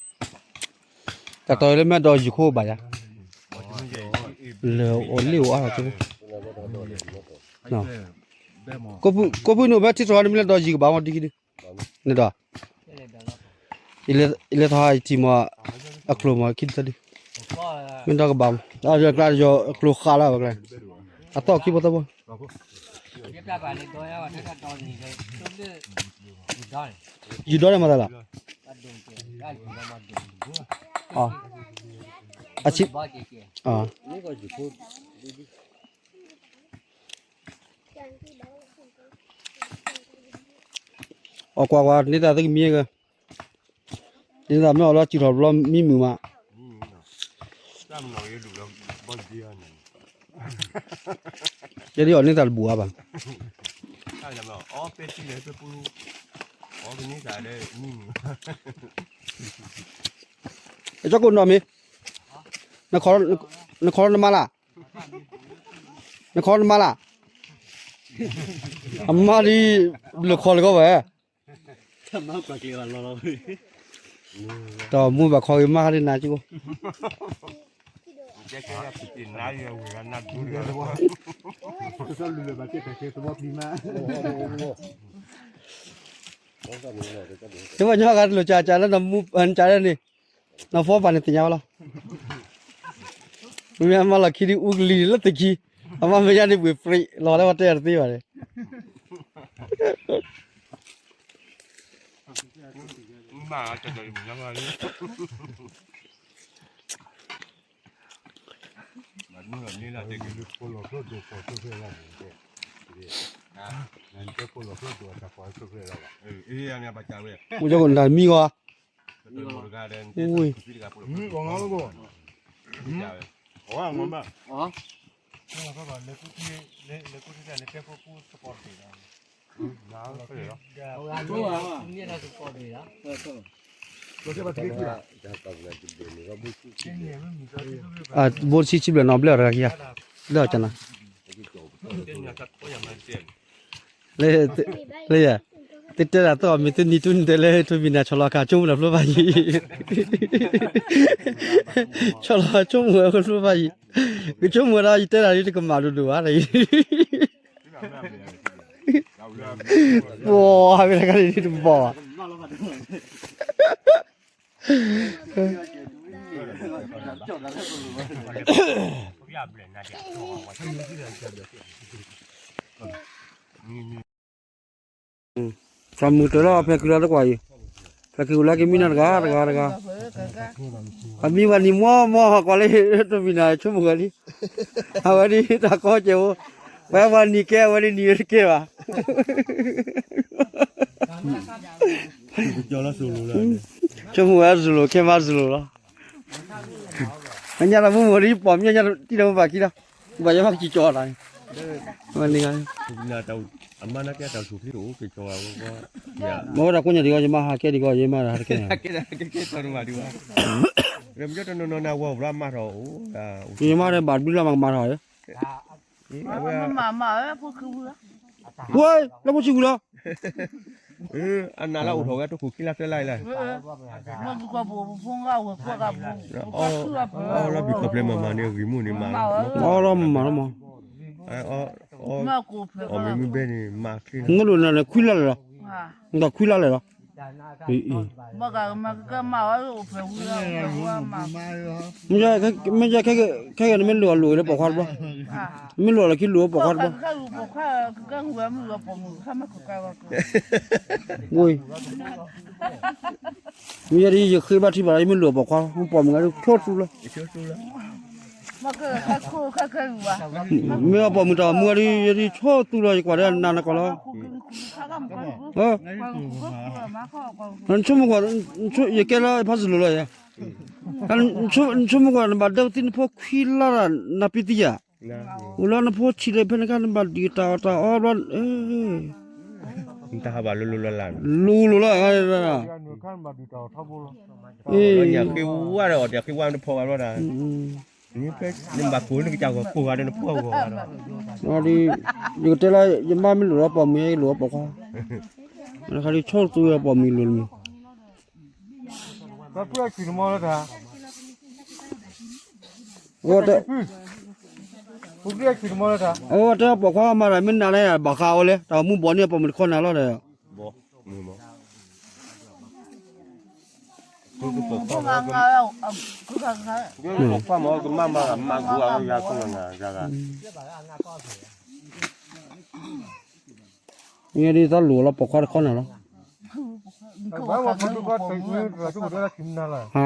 ၠိ, ကိးဖုန့ၣ် အိၣ်ဖဲထံတြီၤန့ၣ် မ့ၢ်လၢဒီးယံၤကဘၣ်မ့ၢ်ဒ်ခံဒု, န့ၣ်ဒီး ယလဲၤထီၣ်ယထံၣ်မး, အကျိၤမးခံဒုသၢဒု, မ့ၢ်ဒီးကဘၣ်မး, အကျါယီၤအကျိၤဃာ်လၢဝဲကျါ, အသီၣ်ခံဖိသၢဖိ, ယံၤဒီးန့ၣ်မၤသးလီၤ, အဆံ, အီၣ်ကွၢ်ကွၢ် န့ၢ်သးသုကမံဂ့ၤ, န့ၢ်သးမ့ၢ်အီၣ်လီၤစူၤထီၣ်ဘျီမံမုာ်မး, ယဲဒ်အီၣ်န့ၢ်သးတဘူၣ်အါဘၣ်, ကၠီကိၣ်နီၢ်မ့ၢ်, နခီနမါလၢ်, နခီနမါလၢ်, အမါဒ် လဲၤခီလၢကီၢ်ဝဲ, တၢ်မၤကွၢ်ကျဲၤအီၤလီၤလီၤ, တၢ်မူဘၣ်ခီဂ့ၤမးဒ်နၤကၠိ, တဝဲညီဂၤတလိၣ်ကၢ်ကၢ်လၢနမူကၢ်လၢန့ၣ်, နဖီပာ်န့ၣ်သ့ၣ်ညါဝဲလီၤ, မ့ၢ်အမါလီၢ်ခံဒ်အူကလံၤလၢသခံ, အမါမ့ၢ်ယါန့ၣ်ပှ့ၤပြံး လီၤလၢဝဲတဲအီၤတသ့ဘၣ်န့ၣ် မ့ၢ်လီၤန့ၣ်လၢတဲက့ၤလၢဖိလီၤကျိဒိၣ်ဖီၣ်ကျိဖဲလီၤန့ၣ်တဲ, အိၣ်ကီးနတၢ်မံဂီၤ, ဝ့ၢ်, ဘိဆံဆံဘျဲၣ်နီၤ ဘျဲၣ်အီၤတဂၤခံဂၤ, ဘျဲၣ်အီၤကနၤ လၢ, လၢယၤ, တတဲဒၣ်သီၣ်မ့ၢ်တနံၤတနံၤတဲလၢ ထိၣ်ဖံးနၤ ဆီၣ်လီၤခးဆိကမိၣ်ဒီးဖျိဘၣ်ယံၤ, ဆီၣ်လီၤဆိကမိၣ်ဝဲဖျိဘၣ်ယံၤ, ကဆိကမိၣ်ဝဲဒၣ် ယတဲဒၣ်ဒ်တကမၣ်ဒိၣ်ဒိၣ်ဘၣ်, ပှၤဝဲတခါန့ၣ်တဘီၣ်ဘၣ် သးမုာ်တၢၤလီၤ ဖဲခုလီၤတကွၢ်အံၤ, ဖဲခုလီၤက့ၤမံနီၤတဂၤတဂၤတဂၤ, အမံဝဲနံၤမီမီ ကွၢ်လၢ ထိၣ်ဖံးနၤ ဆိကမိၣ်ဝဲလံ, အဝဲဒ်တၢ်ကီကဲးဖိ, ဝဲပှၤနံၤကဲ အဝဲဒ်နံၤဝဲတကဲဘၣ် ဆိကမိၣ်ဝဲစူၤလိာ် ခဲမးစူၤလိာ်လီၤ, အညါတၢ်မူမီၤဒ်ပိာ်မုၣ်ညါတံၢ်လၢမုၢ်ပၢ်ခံလီၤ, ဘၣ်ယဲမးကစံၣ်ကၠီၤတၢ်န့ၣ်, ဝဲန့ၣ်ဂၤ, မ့ၢ်ဝဲဒၣ်ကိးညါဒံးဂီၢ် ယမါဟးကဲဒံးဂီၢ် ယမါတၢ်ဟးတကဲ, ယမါတၢ်ဘၣ်ဘျုးလၢမၤကမၤထီၣ်, ဝဲ, လၢဖိဆံးဝံၤလီၤ အနးလၢအိၣ်ထီၣ်ဝဲတခိၣ်ခံလါသၢလါအံၤလဲၣ်, လီၤဘံၣ်ခီၣ်ဖျဲးမၤမၤန့ၣ် ဂံၢ်မူန့ၣ်မၤ, အီလီၤမၤလီၤမး, မ့ၢ်လိၣ်နၤန့ၣ်ခွံလါလဲၣ်လီၤ, နတၢ်ခွံလါလဲၣ်လီၤ, မ့ၢ်, မ့ၢ်ယဲခဲကနံၣ်မ့ၢ်လိၣ်အလိၣ်လၢပိာ်ခွါတဘျီ, မ့ၢ်လိၣ်လီၤခံလိၣ်ပိာ်ခွါတဘျီ, ဝ့ၢ်, မ့ၢ်ယဲဒ်ယဃ့ဘၣ်ထံဘၣ်လီၤ ယမ့ၢ်လိၣ်ပိာ်ခွါ မ့ၢ်ပိာ်မုၣ်ဂၤဒ်ဆိသူလီၤ, မ့ၢ်အပိာ်မုၣ်တၢ်မူဂၤဒ် ယဒ်ဆိသူလီၤ ယကွၢ်ဒီးနၤနကီၢ်လီၤ, နဆိကမိၣ်ကွၢ်, ယကဲလၢဖးစလိၤလီၤယၤ, နဆိကမိၣ်ကွၢ် နဘၣ်ဒၢသံနဖိခွံလါဒီး နပံသံယၤ, အိၣ်လၢနဖိဆံးလၢဖဲန့ၣ်ခါ နဘၣ်ဒုးတၢ်အီၣ်တၢ်အီဘျီ, လိၤလိၤလီၤ, အ့, နဘၣ်ကိးနကစၢ်ဂီၤကိးဂၤဒီးနဖိအဂီၢ်, ယကတဲလၢ ယမါမ့ၢ်လိၣ်လီၤပိာ်မုၣ် ယလိၣ်လီၤပိာ်ခွါ, နခါဒ်ဆိသူဝဲပိာ်မုၣ်လိၤတမံၤ, အဝဲတဲပိာ်ခွါမၤတၢ်မ့ၢ်နၤန့ၣ် ဘၣ်ဃးဝဲလဲၣ် တၢ်မူဘီန့ၣ် ပိာ်မုၣ်တခီနၤလီၤဒီး ပိာ်ခွါမၤကမၣ်မၤဂ့ၤအဂၤ, မ့ၢ်ဒ်သိးလိၣ်လီၤပိာ်ခွါတခီနၤလီၤ, ဟါ,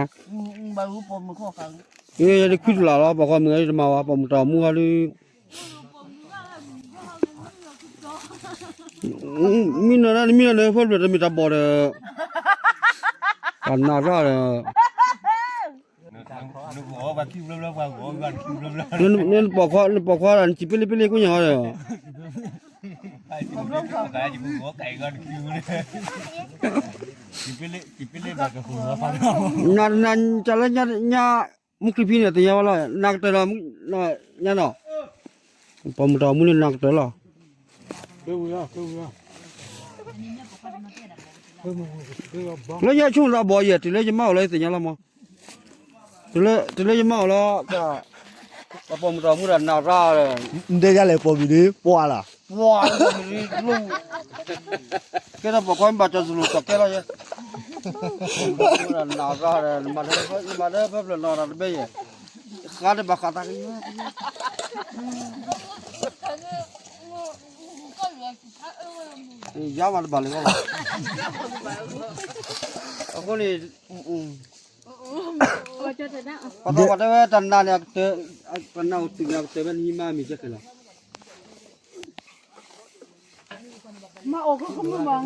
ယဲဒ်ခွံတလးလီၤ ပိာ်ခွါမုၣ်ဂၤတမၤဝဲ ပိာ်မုၣ်တၢ်မူဂၤဒ် မ့ၢ်နၤနမ့ၢ်နၤ ဖဲဖျၢၣ်တမ့ၢ်တၢ်ဘီၣ်ဒီး တၢ်နးတၢ်ဒီး နပိာ်ခွါ နပိာ်ခွါ နစံးပ့လ့ပ့လ့ကိညါဒီး နနတၢ်လၢညါ မုၢ်ချံဖံန့ၣ် သ့ၣ်ညါဝဲလီၤ နကတၢၢ်လီၤ ညါနီၤ ပိာ်မုၣ်တၢ်အိၣ်မူန့ၣ် နကတၢၢ်လီၤ လၢညါဆိကမိၣ်တၢ်ဘီၣ်ယဲၢ် တုၤလၢယမါအိၣ်လီၤ ယသ့ၣ်ညါလီၤမး တုၤလၢယမါအိၣ်လီၤ ပိာ်မုၣ်တၢ်အိၣ်မူဒီးနးရၣ်ဒီး နတဲယၤလဲၣ် ပိာ်မုၣ်ဒ် ပှၢ်လၢ် ပှၢ် ပိာ်မုၣ်ဒ် ကဲထီၣ်ပိာ်ခွါမ့ၢ်ဘၣ်ကၠီၤစလိၤကၠီၤကဲလီၤယဲၢ် နးရၣ်ဒီး နမၤလၢဖဲဖျၢၣ်နီၤတၢ်တဘ့ၣ်ယဲၢ် ဃါတဘၣ်ဃးတၢ်ကယဲၢ် ယါမးတဘၣ်လၢၤဘၣ် အဃိန့ၣ် ပှၤသီပှၤတဲဝဲတၢ်နးန့ၣ် တၢ်နးအိၣ်တုၤန့ၣ် အကတၢၢ်ဝဲနဟံးမါမ့ၢ်ကဲခဲလၢာ် မၤအိၣ်ကမုၢ်မး,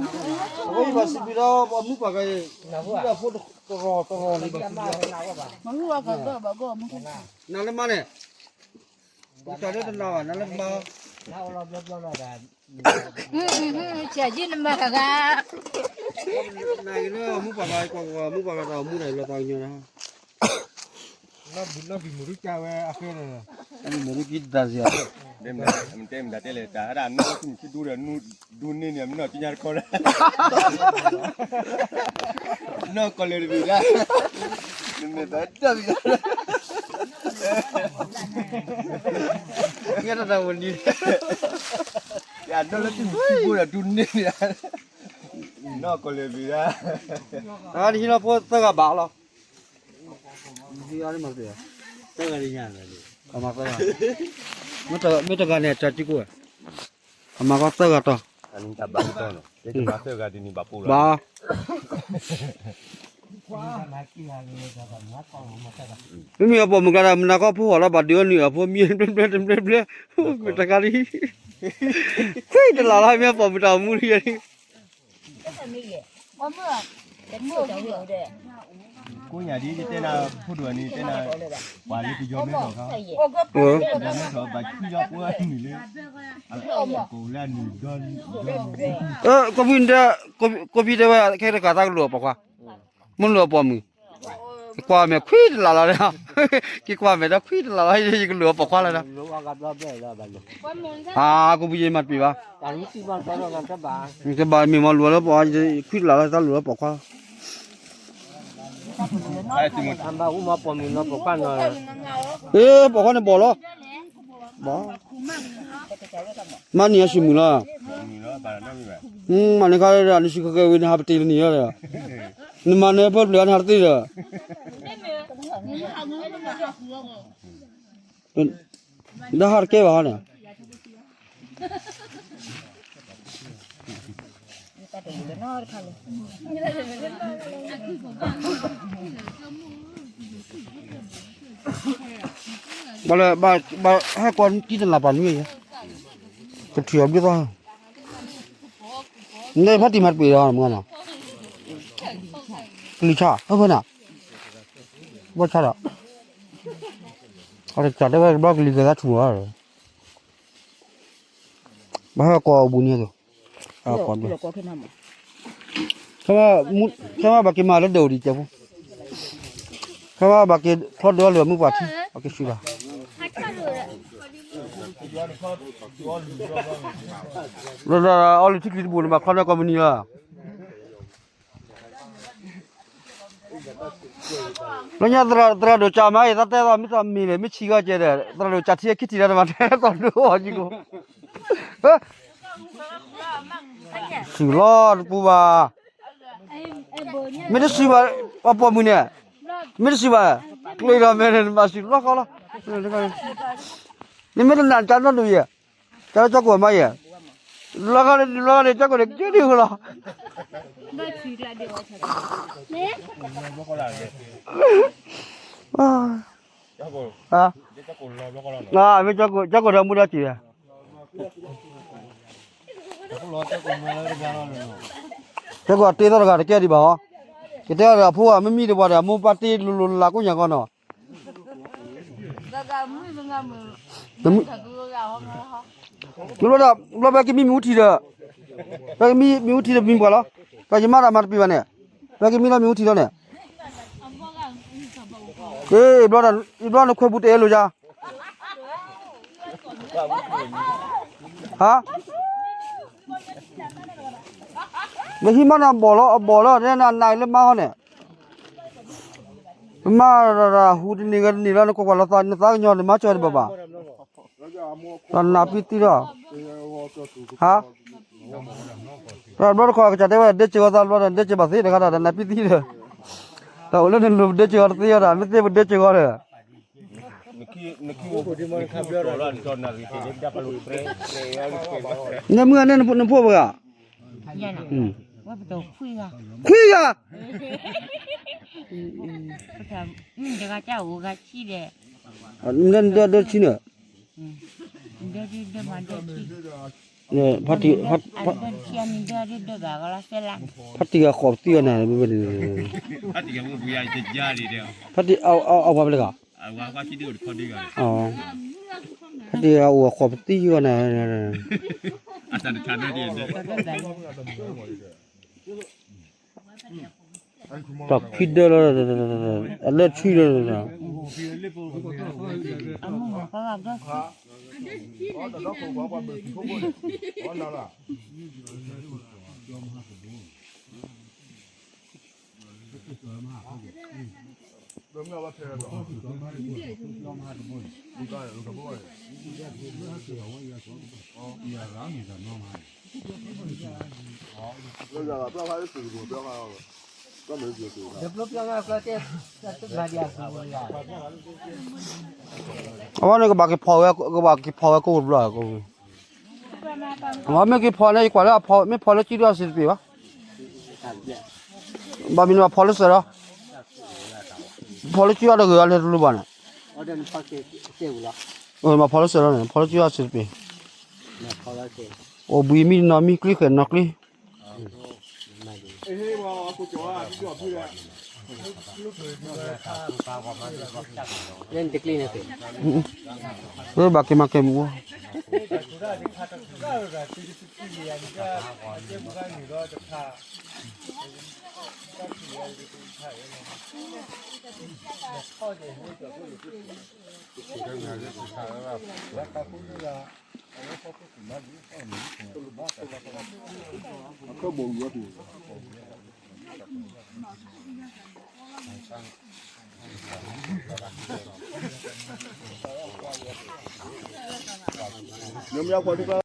အဝဲအံၤဘၣ်စံးဘျုးဒီးအမူပှၤကဲ, မူပှၤဖိတရီတရီန့ၣ်ဘၣ်စံးဘျုး, မၤမုၢ်ဝါကဘၣ်ဘၣ်ဂီၢ်မုၢ်, နၤလၢမါန့ၣ်, တၢ်လၢတနၤဘၣ် နၤလၢမါ, ဆဲးယံနမၤတဂၤ, နၤလၢမူပှၤကဲ, မူပှၤကဲတၢ်မူတၢ်လီၤသးကညီၤ, နီၢ်ဘံမူရူကဝဲအဃဲန့ၣ်, မူရူကံတၢ်စံး, တဲမတၤတဲလဲၣ် တၢ်ဟဲဒၣ်နီၢ်ကီၢ်သူၣ်မုၢ်ဆံဒူဒီး ဒူန့ၢ်န့ၣ် မနီၢ်ကညါတခီလၢ, နီၢ်ကီၢ်လၢတဘံၤလၢ, နမ့ၢ်တၢ်တၢ်ဘံၤလၢ, ငဲတၢ်တၢ်ဝနံၤ, ယနီၢ်လၢသူၣ်မုၢ်ဆံဘိဒီးဒူန့ၢ်န့ၣ်, နီၢ်ကီၢ်လၢတဘံၤလၢ, အဝဲတဟံးလီၤဖိသၢဂၤဘၣ်လီၤ, သၢဂၤ, မ့ၢ်တဂၤန့ၣ် တၢ်စုကိၣ်, အမၤကီသၢဂၤတီၤ, ဘၣ်, မ့မ့ၢ်အပိာ်မုၣ်ကျါဒီး မနၤကီၢ်ဖိဟီၣ်လီၤဘၣ်ဒုးအီနုၢ်အဖိမံဘျဲဘျဲဘျဲဘျဲ, မ့ၢ်တခါဒ်, ခွံတလးလီၤ မ့ၢ်အပိာ်မုၣ်တၢ်အိၣ်မူဒ်အံၤ, ကိးညါဒ်တဲနၤဖိဒိၣ်န့ၣ် တဲနၤ, ပှၤလၢကယီၤမဲထီၣ်ခါ, ယီၤမဲထီၣ်ဘၣ်ခံဒီးပှၤမုၢ်လၢ, ကိးလၢအနုၢ်ဒီ, ကိးဖံတဲဝဲ ခဲတဂၤသးကလိာ်အပိာ်ခွါ, မ့ၢ်လိာ်အပိာ်မုၣ်, ကကွၢ်မဲာ်ခွံတလးလီၤ, ကကွၢ်မဲာ်ဒီးခွံတလးလီၤ ယကလိာ်အပိာ်ခွါလီၤဒီး, အါ ကိးဖံယမၤတပံၤဘၣ်, တဘၣ်မ့ၢ်မၤလိာ်လၢပိာ်, ခွံတလးလီၤ တၢ်လိာ်လၢပိာ်ခွါလီၤ, ပိာ်ခွါန့ၣ်ဘီၣ်လီၤ, မၤန့ၢ်အစံၣ်မုာ်လီၤ, မၤန့ၢ်ခါဒီး နစံၣ်ဃဲၤဃဲၤဝံၤ နဟးပတ့ၢ်လၢန့ၣ်လီၤဒီး, နမၤန့ၢ်ဖၢပျၢၤနဟးတသ့ဒီး, ဒီးဟးတကဲဘၣ်ဟီန့ၣ် ဘၣ်လၢ ဘၣ်ဟဲကွၢ်တံၢ်တလးပာ်နွံ, ကထံၣ်အီၤဘျုးသီ, နဖးတံၢ်မၤတပှဲၤဒီးမနီၤ, ကလံၤဆါ ဟဲဖဲနၤ, ဘၣ်ဆါဒီး, အတကးတဲဝဲတဘျီကလံၤကဲသးထူၣ်လီၤ, ဘၣ်ဟဲကွၢ်အီၤဘူးန့ၣ်, ကွၢ်, ခဲမးဘၣ်က့ၤမၤလၢဒိၣ်ဒံးကဲဖိ, ခဲမးဘၣ်က့ၤဖျီဒိၣ်အီၤလၢမုၢ်ပှၢ်ထံ ဘၣ်က့ၤဆူၣ်ဘၣ် လၢအီလုၢ်ထံချံတဘိန့ၣ် ဘၣ်ခီန့ၢ်ကိးမုၢ်နံၤလီၤ. လၢညါသရၣ်ဒိၣ်ကၢ်မးအံၤ သးတဲသီမ့ၢ်သီမံၤလဲၣ် မ့ၢ်ဆံးဂီၤကဲဒီး သရၣ်ဒိၣ်ကၢ်ထံခံထံၣ်ဒီး တမၤတဲသီဒိၣ်အီၤကံကိး ဆူၣ်လီၤတပူၤဘၣ်. မ့ၢ်တဆူၣ်ဘၣ် ပှၤပိာ်မုၣ်န့ၣ် မ့ၢ်တဆူၣ်ဘၣ် ကျ့ဒီးမဲာ်န့ၣ် နဘၣ်ဆူၣ်လီၤဃီလီၤ. နမ့ၢ်တနာ်ကၢ်နီတဒူၣ်ယဲၢ် ကၢ်လၢကၠီကိာ်မးယဲၢ် လီၤဃီန့ၣ် လီၤဃီန့ၣ် ကၠီကိာ်န့ၣ် ကၠီဒံးဃိလီၤ. မ့ၢ်ကၠီကိာ်ဒီးမူဒါစံး ကၠီကိာ်တ့သီတဂၤတကဲဒံးဘၣ်ဟီ ကတဲအီၤဒီးအဖိဧါ မ့မ့ၢ်တပှၤဒီး အမိၢ်ပၢ်တ့လိၤလိၤလးလးကိးညါကီနီၤ တဘျီဒီး ဘျီဘဲကမံမ့ၢ်ဝူထံၣ်ဒီး ဘဲကမံမ့ၢ်ဝူထံၣ်ဒီးမံပှၤလီၤ တၢ်ယမါတၢ်မၤတပံၤဘၣ်န့ၣ် ဘဲကမံလီၤမ့ၢ်ဝူထံၣ်လီၤန့ၣ် အ့ ဘျီနခွဲးပူၤတအဲၣ်လိာ်ယၤ ဟါ နဟံးမးနဘီၣ်လီၤ အဘီၣ်လီၤ နနာ်လၢမါဟီန့ၣ် မါဟူတနံၤဂၤတနံၤလီၤ နကွၢ်ကွၢ်လီၤသး နသးကညီၤ နမါကၠီတဘၣ်ဘၣ် တၢ်နးပံသံဒီး ဟါ တဘျီတခီၣ် ကစၢ်တဲဝဲဒၣ် ဒဲကၢၤဂီၤသးဘျီဒီး ဒဲကၢၤဘၣ်သ့တခါဒီး တၢ်နးပံသံဒီး တၢ်အိၣ်လၢနလိၤပဒဲကၢၤဂီၤတသ့ဒီး မ့ၢ်သ့ပဒဲကၢၤဂီၤဒီး နမုၢ်ဂၤန့ၣ်နဖိပဂၤ ခွံဂၤ ဒဲဒဲဆံန့ၣ် ဖါတံၢ်, ဖါတံၢ်ဂၤဃိးပသံဂီၢ်နၤ, ဖါတံၢ်, အဝၤဖဲလဲၣ်ဂီၢ်, ဖါတံၢ်ဂၤအိၣ်ဃိးပသံဂီၢ်နၤ, တၢ်ခံဒၢလီၤ, အလၢၢ်ဆံလီၤ. အဝဲန့ၣ်ကဘၣ်က့ၤဖီၣ်ဝဲ, ကဘၣ်က့ၤဖီၣ်ဝဲကိၣ်တဘျီ, အမ့ၢ်က့ၤဖီၣ်န့ၣ် ယကွၢ်လၢအဖီၣ်, မ့ၢ်ဖီၣ်လၢစုဒီးစ့တပ့ၤဘၣ်, ဘၣ်မနုၤဘၣ်ဖီၣ်လၢစဲးဒီး, ဖီၣ်လၢစုအီၤတဂ့ၤအီၤလဲၤတလိၤဘၣ်န့ၣ်, မ့ၢ်ဖီၣ်လၢစဲးဒီးန့ၣ် ဖီၣ်လၢစုအီၤစ့တပ့ၤ, အိၣ်ဘှံးမံနီၤမံကျံဃဲးနီၤကျံ လၢနတကျ့န့ၣ်, ဝဲဘၣ်က့ၤမၤကဲမုၢ်ဝဲ, နမ့ၢ်ကွၢ်